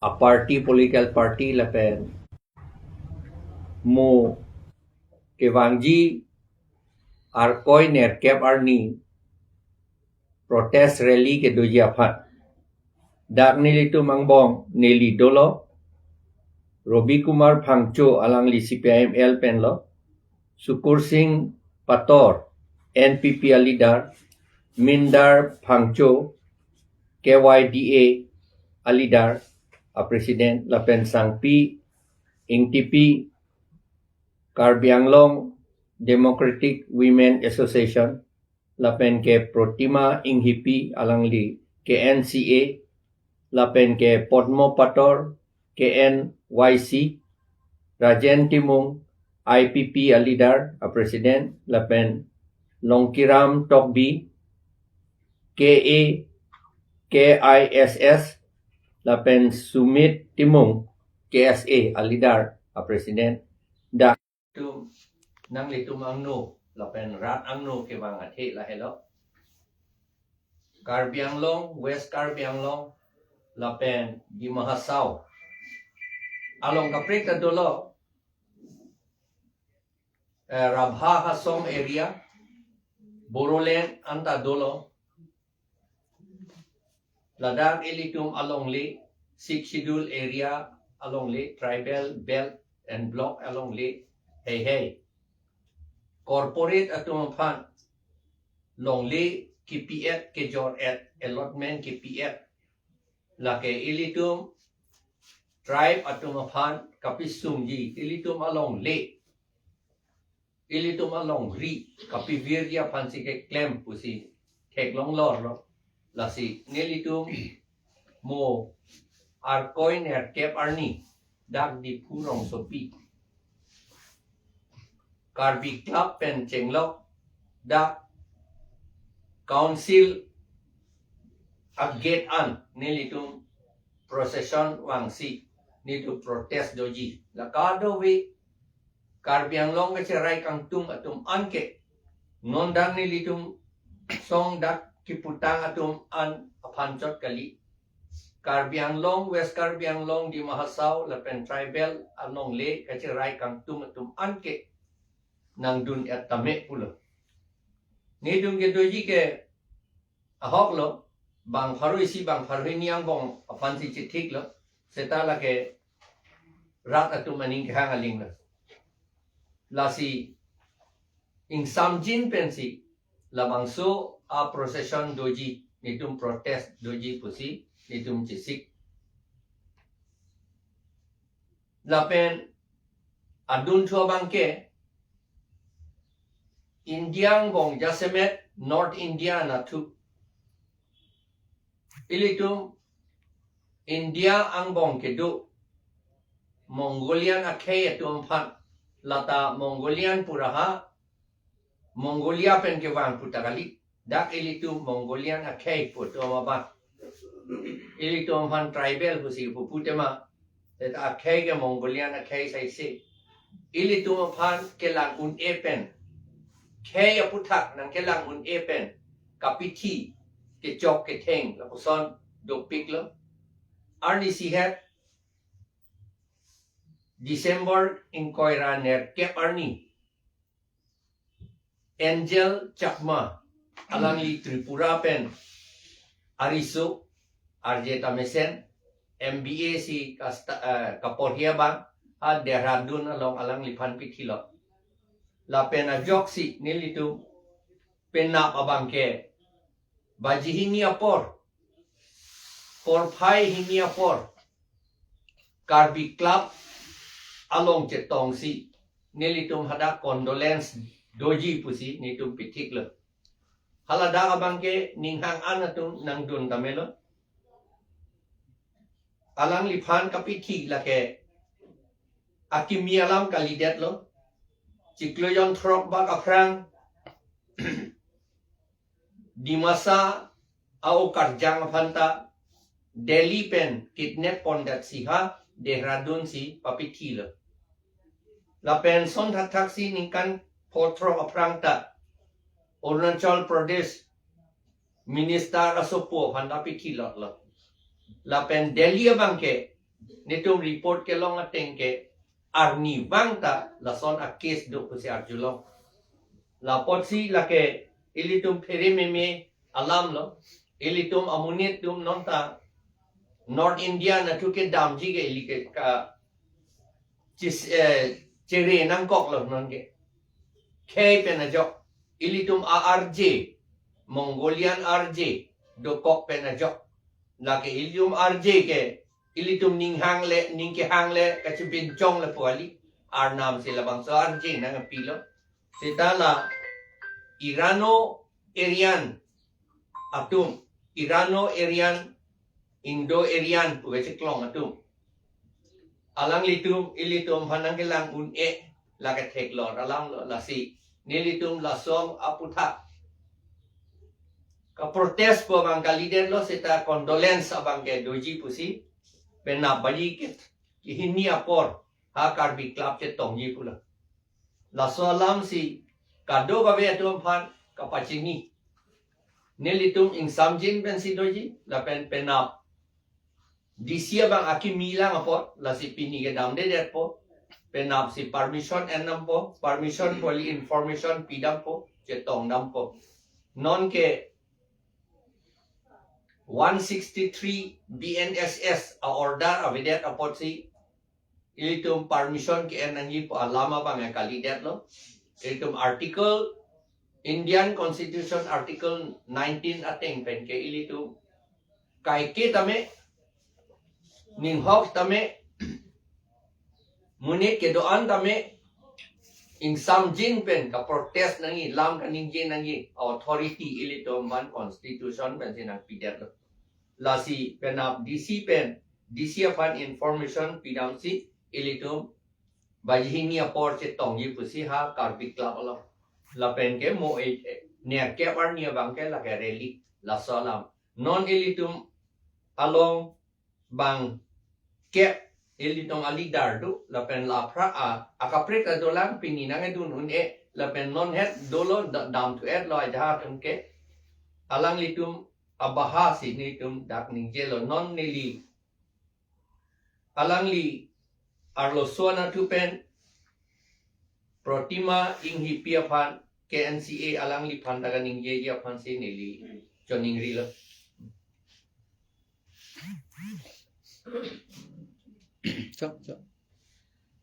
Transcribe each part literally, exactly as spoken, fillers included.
a party, political party lapen mo kevangji Arkoi nerkep arni protest rally kedoji aphan. Dak nelitum angbong neli dolo, Robi Kumar Phangcho alangli C P I M L penlo, Sukur Singh Pator N P P a leader, Mindar Phangcho K Y D A a leader a president, lapen Sangpi Ingtipi Karbi Anglong Democratic Women Association, lapen ke Protima Inghipi alangli K N C A, lapen ke Podmo Pator K N Y C, Rajen Timung I P P a leader a president, lapen Longkiram Tokbi K A K I S S, lapen Sumit Timung K S A a leader a president. Dak tum nanglitum angno lapen rat angno kevang athe lahelo. Karbi Anglong, West Karbi Anglong lapen Dima Hasao along kaprek ta dolo, eh, Rabha Hasong area, Bodoland anta dolo. Ladak ilitum alongle, Sixth Schedule area alongle, tribal belt and block alongle, hei hei. Corporate atum aphan longle kipi-et, kejor-et, allotment kipi-et. Lake ilitum tribe atum aphan kapisungji, ilitum alongle, ilitum alongri kapivirji aphansi keklem pusi theklong lorlo. Lasi nelitum mo Arkoi nerkep arni dak Diphu rongsopi Karbi Club pen chenglok dak council a gate an nelitum procession vangsi nelitum protest doji. La kadokave Karbi Anglong kacherai kangtung atum anke non dak nelitum song dak kiputang atum an aphan chot kali. Karbi Anglong, West Karbi Anglong, Dima Hasao lapen tribal alongle kacherai kangtung atum anke nangdun-et tame pulo. Nelitum kedoji ke ahoklo, bang pharo isi bang pharo hini angbong aphansi chithiklo, seta lake rat atum aning kehang alinglo. Lasi ingsamjin pensi labangso a procession doji, nelitum protest doji pusi nelitum chesik. Lapen adunthu abangke India angbong jasemet North India nathu. Ilitum India angbong kedo Mongolian akhei atum aphan, lata Mongolian pu ra ha, Mongolia pen kevang puta kali. Dak ilitum Mongolian akhei pu atum abang. Ilitum aphan tribal pusi pupu tema. Seta akhei ke Mongolian akhei saise. Ilitum aphan kelang un-e pen, khei aputhak nangkelang un-e pen kapithi, kechok ketheng lapuson dopiklo. Arnisi het December ingkoi ra nerkep arni Angel Chakma, alangli Tripura pen ariso, arje ta mesen, M B A si kasta, eh, kaporhi abang, ha Dehradun along alangliphan pithilo. Lapen ajoksi nelitum penap abangke baji hini apor, porphai hini apor, Karbi Club along chetongsi nelitum hadak condolence doji pusi nelitum pithiklo. Haladak abangke ninghang an atum nangdun tamelo. Alangliphan kapithi lake akimi alam kalidetlo. Chiklo jonthrok bak aphrang Dimasa a-okarjang aphanta Delhi pen kidnap pondet si ha Dehradun si papithilo. Lapen son thakthak si ningkan phothrok aphrang ta Arunachal Pradesh minister asopo aphanta pithilotlo. Lapen Delhi abangke netum report kelong ateng ke arnivang ta lason a case do pusi arjulong. Lapotsi lake ilitum phere meme alam lo. Ilitum amonit atum non ta North India nathu kedamji ke ili ke ka chis, eh, chere nangkok lo non ke. Khei pen ajok. Ilitum a R J, Mongolian R J, dokok pen ajok. Lake ilitum R J ke, ilitum ning hang le, ning kehang le, kachibinchong le pu kali. Arnam si labangso R J nangpilo. Seta la Irano-Aryan atum, Irano-Aryan, Indo-Aryan pu kacheklong atum. Alanglitum, ilitum aphan nangkelang un-e, lake theklong alam lo, lasi nelitum lason aputhak ka protest pu abang kalidetlo, seta condolence abang ke doji pusi, penap baji ke kehini apor ha Karbi Club chetongji pulo. Laso alam si kadokave atum aphan kapachini. Nelitum ingsamjin pensi doji, lapen penap D C abang akimi lang apot, lasi pini kedamdedetpo. Penap si permission en dampo, permission pu kali, information pidampo, chetongdampo. Non ke one sixty-three B N S S a order avedet apotsi ilitum permission ke-en nangji pu alam abang kalidetlo. Ilitum article, Indian Constitution article nineteen ateng pen ke ilitum kaike tame, ninghok tame, monit kedo-an tame, ingsamjin pen ka protest nangji, lam kaningje nangji authority ilitum aphan constitution pensi nangpidetlo. Lasi penap D C pen, D C aphan information pidamsi ilitum baji hini apor chetongji pusi ha Karbi Club along. Lapen ke mo e, e, nerkep arni abang ke lake rally, laso alam. Non ilitum along bang kep ilitum a leader do, lapen la aphrang a, akaprek adolang pini nangkedun un-e, lapen non het dolo da-, damthu-etlo ajahak atum ke, alanglitum abaha si nelitum dak ningjelo. Non neli alangli arloso anatthu pen Protima Enghipi aphan, K N C A alangliphan ta kaningjeji aphansi neli choningrilo. Chok, chok.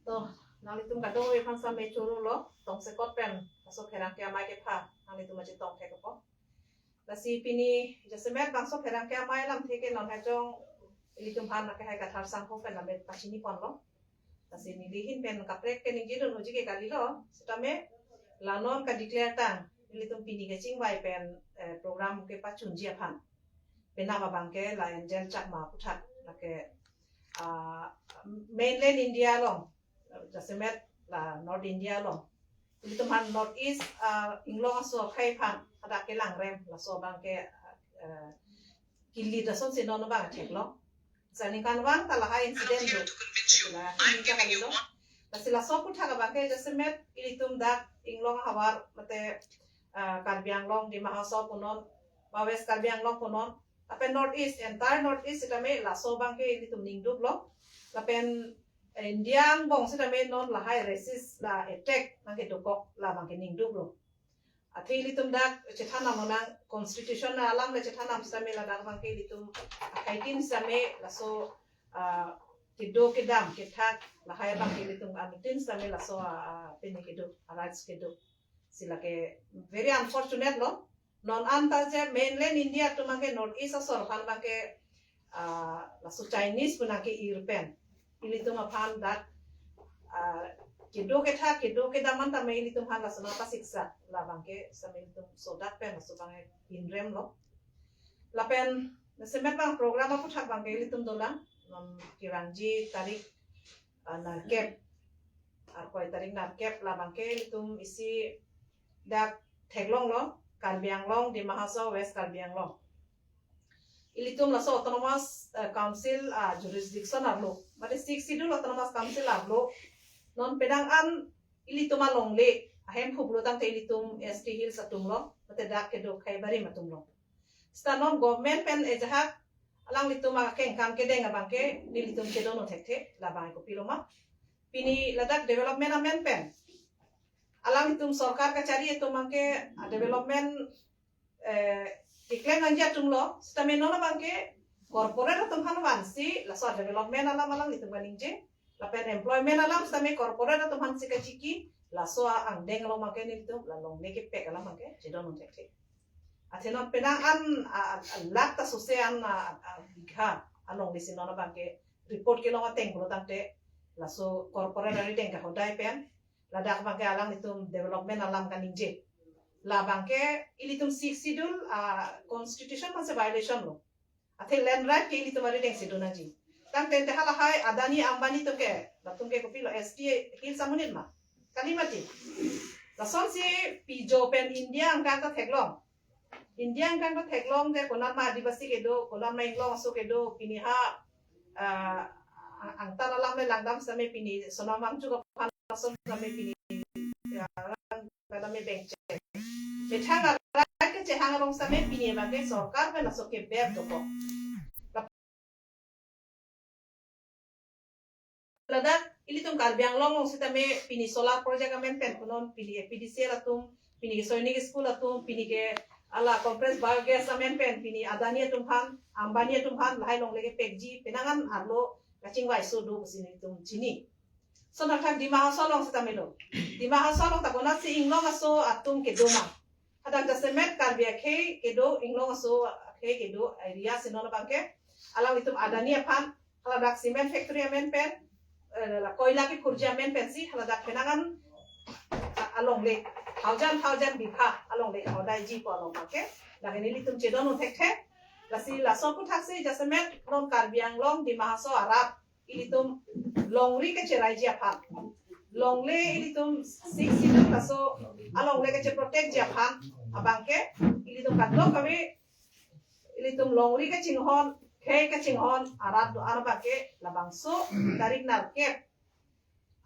To, nanglitum kadokave aphan same choro lo, tongsekot pen, laso pherangke amei kepha, nanglitum aji tong thek apo. Lasi pini jasemet bangso pherangke amei alamthe ke non hajong ilitum aphan lake hai Kathar Sangho pen lamet pachini ponlo. Lasi neli ahin pen kaprek ke ningjedun unji ke kalilo, sitame la non ka declare tang, ilitum pini kachingvai pen, eh, program kepachunji aphan. Penap abang ke la Angel Chakma aputhak, lake, ah, mainland India along, jasemet la North India along, ilitum aphan North East, ah, inglong aso akhei aphan hadak kelangrem, laso abang ke, ah, kili dason si non abang theklo. Sa ningkanvang ta lahai incident do. Lasi la, ningkan lo. Lasi laso aputhak abang ke jasemet ilitum dak inglong ahavar mate, ah, Karbi Anglong, Dima Hasao punon, ba West Karbi Anglong punon, lapen North East, entire North East sitame laso abang ke ilitum ningduklo. Lapen India angbong sitame non lahai racist la attack nangkedokok la abang ke ningduklo. Athe ilitum dak chethan nang, nang constitution alam le chethan nang sitame ladak abang ke ilitum akheitin sitame laso, ah, kedo kedam kethak lahai abang ke ilitum anutin sitame laso, ah, ah, pini kedo, ah, rights kedo. Si lake very unfortunate lo. Non anta je mainland India atum abang ke North East asor aphan abang ke, ah, laso Chinese pu nangke-ir pen ilitum aphan dak, ah, kedo kethak, kedo kedam an tame ilitum aphan laso nangpasiksa, la abang ke sitame ilitum sodak pen laso abang ke ingrem lo. Lapen jasemet abang program aputhak abang ke ilitum dolang, non kevangji tarik, ah, nerkep, arkoi tarik nerkep la abang ke ilitum isi dak theklonglo, Karbi Anglong, Dima Hasao, West Karbi Anglong. Ilitum laso Autonomous, eh, Council, ah, jurisdiction arlo, mate Sixth Schedule Autonomous Council arlo, non pedang an ilitum alongle ahem phublo tangte ilitum S T Hills atum lo, mate dak kedo akhei barim atum lo. Sita non government pen ajahak alanglitum akengkam kedeng abangke nelitum chedon un thekthe, labang kopiloma. Pini ladak development amen pen alanglitum sorkar kachari atum abangke, ah, development, eh, keklem nangji atumlo, sitame non abangke corporate atum aphan vansi laso development alam alanglitum kaningje, lapen employment alam sitame corporate atum aphansi kachiki, laso angdeng along abangke nelitum la longle kepek alam abangke chedon un thekthe. Athe non penang an, a, a, a, lakh ta sose an, a, a, bigha alongle si non abangke report kelong ateng pulo tangte, laso corporate arideng kahodai pen ladak abangke alanglitum development alam kaningje. Labangke ilitum Sixth Schedule, ah, constitution aphansi violation lo. Athe land right ke ilitum arideng si do nangji. Tangte te halahai Adani Ambani atum ke, latum ke kopilo, S T Hills amonit ma? Kali mati. Lasonsi pijo pen India angkang ta theklong. India angkang ta theklong te konat ma Adivasi kedo, konat ma Inglong aso kedo, pini ha, ah, ang-, angtan alam le langdam sitame pini Sonam Wangchuk aphan lason sitame pini, ya, kadam me bengchek. Methang arai kechehang along sitame pini abangke sorkar pen laso ke ber dokok. Ladak ilitum Karbi Anglong along sitame pini solar project amen pen punon, pini A P D C L atum, pini ke Sainik School atum, pini ke ala compressed biogas amen pen pini Adani atum aphan, Ambani atum aphan lahai longle kepekji, penang an arlo kachingvai so do pusi nelitum chini. Lason hadak Dima Hasao along sitame lo. Dima Hasao along ta konatsi Inglong aso atum kedo ma? Hadak jasemet Karbi akhei kedo, Inglong aso akhei kedo area si non abangke alanglitum Adani aphan haladak cement factory amen pen, eh, la koila kekurji amen pensi haladak penang an, a, alongle thousand thousand bigha alongle kahodaiji pu along abangke, lake nelitum chedon un thekthe. Lasi laso aputhak si jasemet non Karbi Anglong Dima Hasao arat ilitum longri kacheraiji aphan, longle ilitum Sixth Schedule laso alongle kacheprotectji aphan abangke ilitum kadokave ilitum longri kachinghon, khei kachinghon arat do-an abangke labangso tarik nerkep,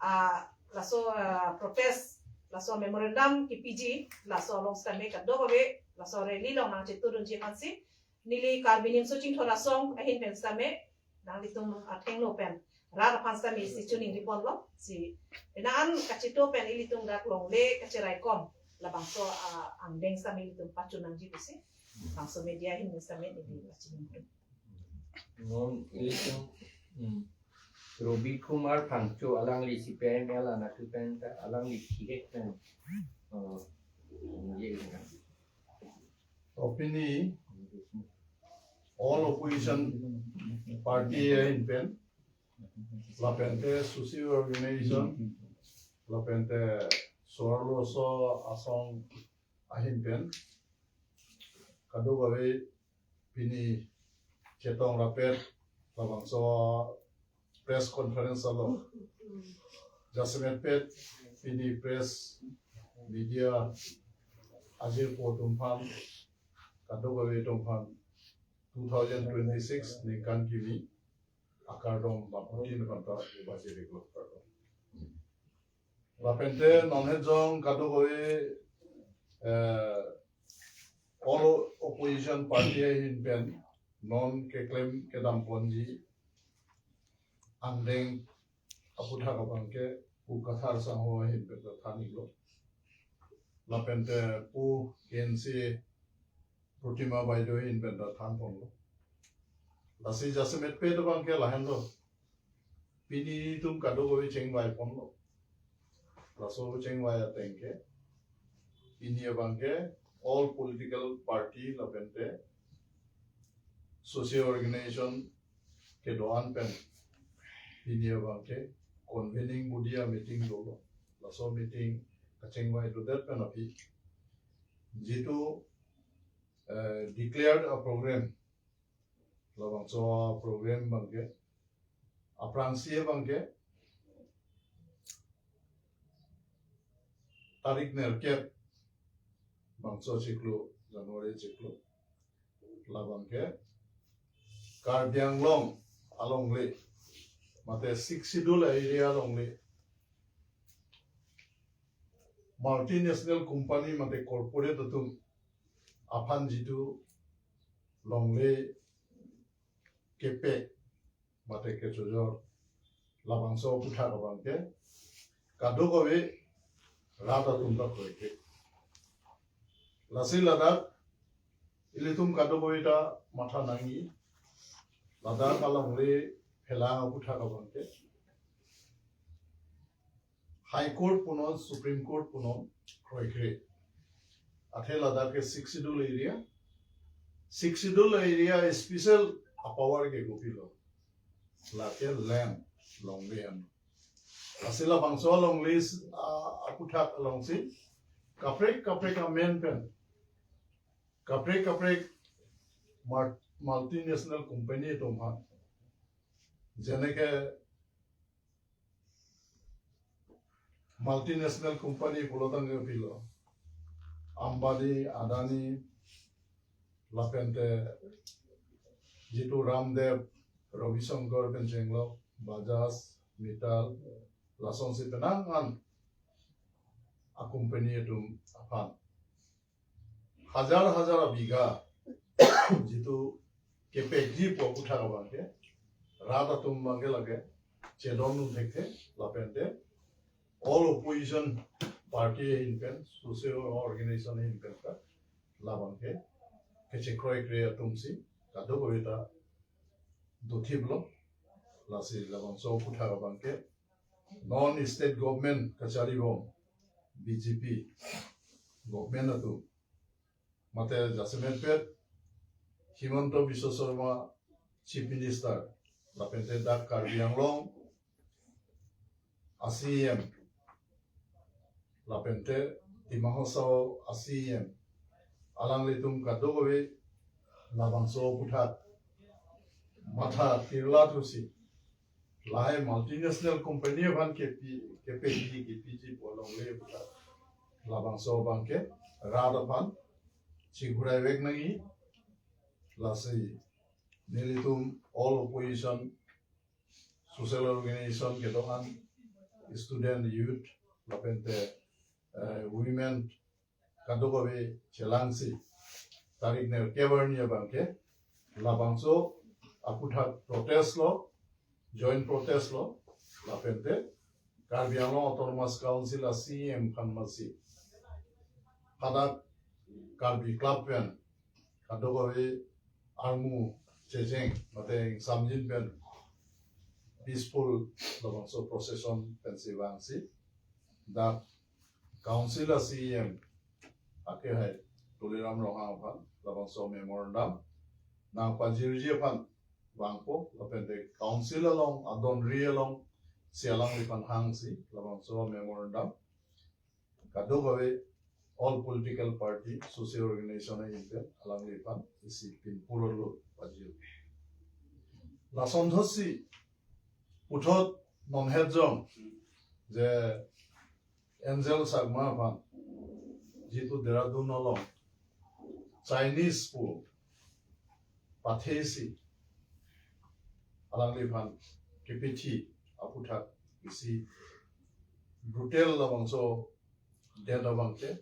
ah, laso, ah, protest, laso memorandum kepiji, laso along sitame kadokave laso rally along nangchetudunji aphansi neli Karbi Nimso Chingthor Asong ahin pen sitame nanglitum athengno pen rat aphan sitame si choningri ponlo, si penang an kachito pen ilitum dak longle kacheraikom labangso, ah, angdeng sitame ilitum pachun nangji pusi bangso media ahin pen sitame neli pachun nangji. Non ilitum, hmm, Robi Kumar Phangcho alangli C P I M L anatthu pen ta alangli thihek pen, eh, ye ina. Opini all opposition party ahin pen, lapente social organization, lapente Soarlo Asong ahin pen, kadokave pini chetong rapet labangso press conference along jasemet pet pini press media ajirpo atum aphan, kadokave atum aphan two thousand twenty-six ningkan kimi akardom bangphutin aphan ta pajirlo, kardom. Lapente non hejong kadokave, eh, all opposition party ahin pen non keklem kedam ponji angdeng aputhak abangke Pu Kathar Sangho ahin pen ta than-iklo. Lapente Pu K N C Protima Baideo ahin pen ta than ponlo. Lasi jasemet pet abangke lahenlo. Pini ilitum kadokave chingvai ponlo. Laso chingvai ateng ke, pini abangke all political party lapente social organization kedo-an pen pini abangke convening body a-meeting dolo. Laso meeting kachingvai dodet pen aphi jitu, eh, declared a-program, labangso program abangke, aphrangsi abangke tarik nerkep bangso chiklo, January chiklo, labangke Karbi Anglong alongle, mate Sixth Schedule area alongle, multinational company mate corporate atum aphan jitu longle kepek mate kechojor labangso aputhak abangke kadokave rat atum ta kroikre. Lasi ladak ilitum kadokave ta matha nangji, ladak alongle phelang aputhak abangke High Court punon, Supreme Court punon kroikre. Athe ladak ke Sixth Schedule area. Sixth Schedule area special apower ke kopilo. Lake land, longle an. Lasi labangso alongle, ah, aputhak alongsi kaprek kaprek amen pen, kaprek kaprek mar-, multinational company atum aphan, jeneke multinational company pulo tangte kopilo, Ambani, Adani, lapente jitu Ramdev, Ravi Shankar pen chenglok, Bajaj, Mittal, lasonsi penang an a company atum aphan hajar hajar abigha jitu kepekji pu aputhak abangke rat atum abangke lake chedondun thekthe, lapente all opposition party ahin pen, social organization ahin pen ta labangke kechekroikre atumsi kadokave ta dothiplo. Lasi labangso aputhak abangke non state government kacharibom B J P government atum mate jasemet pet Himanta Biswa Sarma Chief Minister, lapente dak Karbi Anglong a C E M, lapente Dima Hasao a C E M, alanglitum kadokave labangso aputhak matha thirla thusi lahai multinational company aphan kepi, kepekji, kepiji pu alongle aputhak labangso abangke rat aphan chighurai vek nangji. Lasi nelitum all opposition, social organization kedo-an, student, youth, lapente, eh, women, kadokave chelangsi tarik nerkep arni abangke labangso aputhak protest lo, joint protest lo, lapente Karbi Anglong Autonomous Council a C E M aphan masi hadak Karbi Club pen kadokave armu checheng mate ingsamjin pen peaceful labangso procession pensi vangsi dak Council a C E M akehai Tuliram Ronghang aphan labangso memorandum nangpajirji aphan vangpo, lapente Council along adonri alongsi alangliphan hangsi labangso memorandum kadokave all political party, social organization ahin pen alangliphan isi pinpurlo pajir. Lason thotsi puthot non het jong je Angel Sangma aphan jitu Dehradun along Chinese pu pathesi alangliphan kepethi aputhak isi brutal labangso death abangke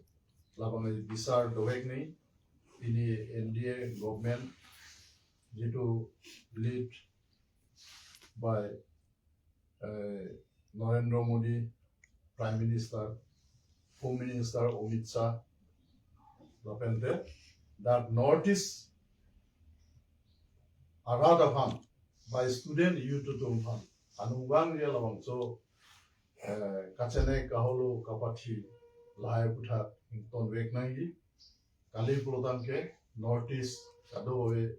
labang bisar dovek nangji. Pini N D A government jitu lead by eh, Narendra Modi, Prime Minister, Home Minister Amit Shah, lapente dak North East arat aphan, by student youth atum aphan anung vangji labangso, eh, kachene kaholo kapathi lahai aputhak ington vek nangji. Kali pulo tangte North East kadokave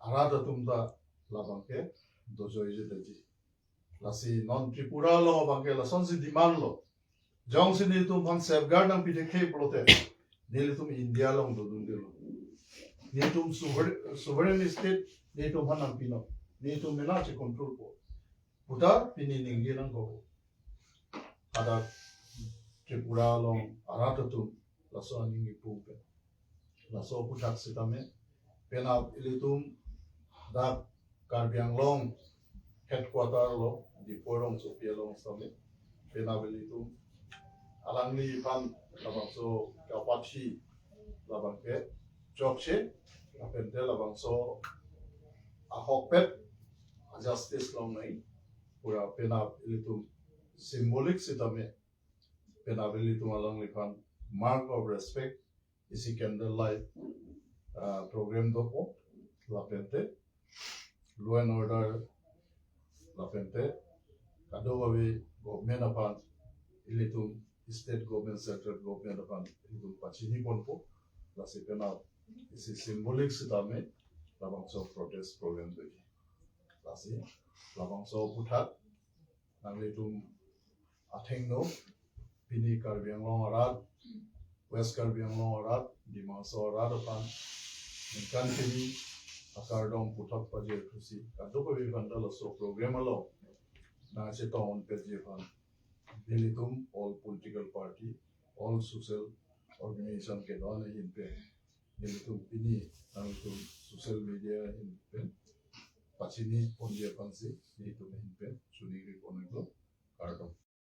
arat atum ta labangke dojoijedetji. Lasi non Tripura along abangke lasonsi demand lo. Jongsi nelitum aphan safeguard nangpi thekthe pulote nelitum India along dodundelo. Nelitum sover-, sovereign state nelitum aphan nangpinon. Nelitum mena checontrolpo puta pini ningje nangkok. Hadak Tripura along arat atum laso aning ipum pen laso aputhak sitame penap ilitum dak Karbi Anglong headquarter lo Diphu rongsopi along sitame penap ilitum alangliphan labangso kapathi labangke chokche, lapente labangso ahokpet justice longnei. Pura penap ilitum symbolic sitame penap ilitum alangliphan mark of respect isi candle light, ah, program dopo, lapente law and order, lapente kadokave government aphan, ilitum state government, central government aphan ilitum pachini ponpo. Lasi penap isi symbolic sitame labangso protest program doji. Lasi labangso aputhak nanglitum athengno pini Karbi Anglong arat, West Karbi Anglong arat, Dima Hasao arat aphan ningkan kimi akardom puthot pajirthusi kadokave aphan ta laso program along nangchetong unpetji aphan nelitum all political party, all social organization kedo-an ahin pen nelitum pini nangtum social media ahin pen pachini ponji aphansi nelitum ahin pen chuningri.